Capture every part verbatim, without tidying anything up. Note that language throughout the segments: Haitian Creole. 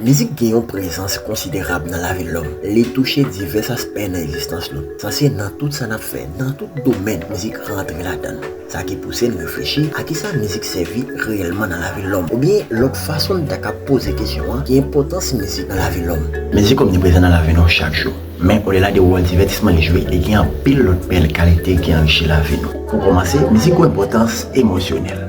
Mizik gen yon prezans konsiderab nan lavi lòm. Li touche divès aspè nan egzistans nou. Sa se nan tout sa n ap fè, nan tout domèn, mizik rantre ladan l. Sa ki pouse n reflechi a kisa mizik sèvi reyèlman nan lavi lòm. Oubyen, lòt fason n ta ka poze kesyon an, ki enpòtans mizik nan lavi lòm? Mizik omniprezan nan lavi nou chak jou. Men, odela de wòl divètisman li jwe, li gen anpil lòt bèl kalite ki anrichi lavi nou. Pou kòmanse, mizik gen enpòtans emosyonèl.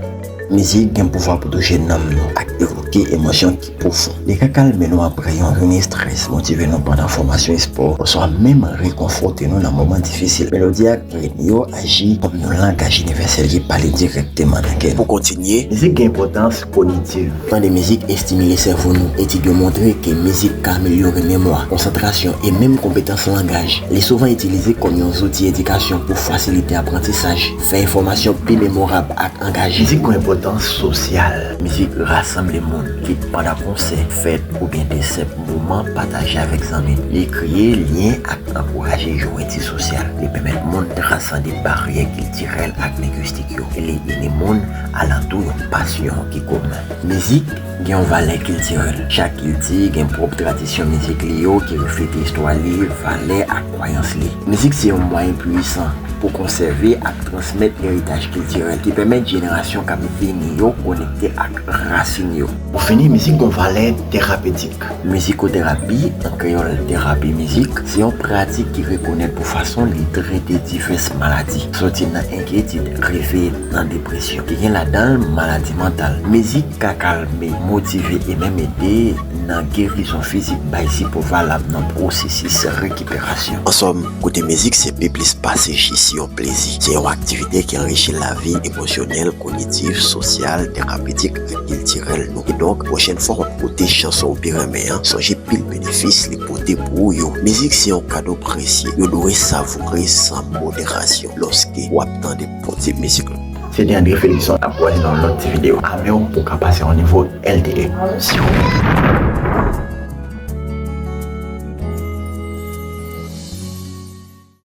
Mizik gen pouvwa pou touche nanm nou ak evoke emosyon ki pwofon. Li ka kalme nou apre yon jounen estrès, motive nou pandan fòmasyon espò, oswa menm rekonfòte nou nan moman difisil. Melodi ak ritm yo aji kòm yon langaj inivèsèl ki pale dirèkteman nan kè nou. Pou kontinye, mizik gen enpòtans kognitif. Tande mizik estimile sèvo nou. Etid yo montre ke mizik ka amelyore memwa, konsantrasyon e menm konpetans langaj. Li souvan itilize kòm yon zouti edikasyon pou fasilite aprantisaj, fè enfòmasyon pi memorab ak angaje. Mizik gen enpòtans sosyal. Mizik rasanble moun, kit pandan konsè, fèt oubyen de senp moman pataje avèk zanmi. Li kreye lyen ak ankouraje jwenti sosyal. Li pèmèt moun transande baryè kiltirèl ak lengwistik yo. E li ini moun alantou yon pasyon ki komen. Mizik gen yon valè kiltirèl. Chak kilti gen pwòp tradisyon mizik li yo ki reflete istwa li, valè ak kwayans li. Mizik se yon mwayen pwisan pou konsève ak transmèt eritaj kiltirèl ki pèmèt jenerasyon k ap vini yo konekte ak rasin yo. Pou fini, mizik gen yon valè terapetik. Mizikoterapi, an kreyòl terapi mizik, se yon pratik ki rekonèt pou fason li trete divès maladi, soti nan enkyetid rive nan depresyon, ki gen ladan l maladi mantal. Mizik ka kalme, motive e menm ede nan gerizon fizik, bay sipò valab nan pwosesis rekiperasyon. An sòm, koute mizik se pi plis pase jis yon plezi. Se yon aktivite ki anrichi lavi emosyonèl, kognitif, sosyal, terapetik ak kiltirèl nou. Kidonk, pwochèn fwa w ap koute chanson w pi renmen an, sonje pil benefis li pote pou ou yo. Mizik se yon kado presye. Yo dwe savoure san moderasyon lòske w ap tande bon tip mizik la. Se te André Félixon, n ap kwaze nan yon lòt ti videyo. Ame w pou w ka pase a yon nivo L T E.